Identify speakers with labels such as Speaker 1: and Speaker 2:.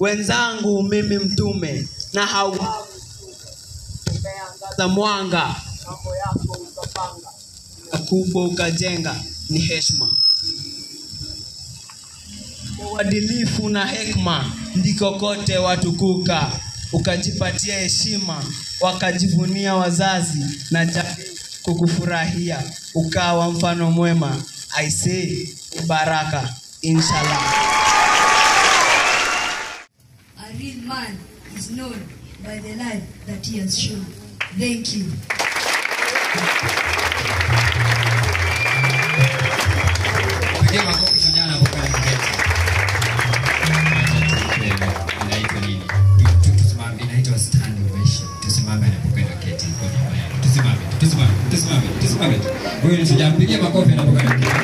Speaker 1: Wenzangu mimi mtume na hauawi, umeangaza mwanga, mambo yako ukapanga, na kubwa ukajenga, ni heshima. Kwa uadilifu na hekma ndiko kote watukuka, ukajipatia heshima, wakajivunia wazazi na jamii kukufurahia, ukawa mfano mwema. I say baraka, inshallah.
Speaker 2: A real man is known by the life that he has shown. Thank you.
Speaker 3: Pigia makofi shujaa anapokwenda kuketi. Wacha tupe inaitwa nini? Tusimame, inaitwa stand ovation. Tusimame anapokwenda kuketi kwa niaba yake. Tusimame, tusimame, tusimame, tusimame. Huyu ni shujaa, mpigie makofi anapokwenda kuketi.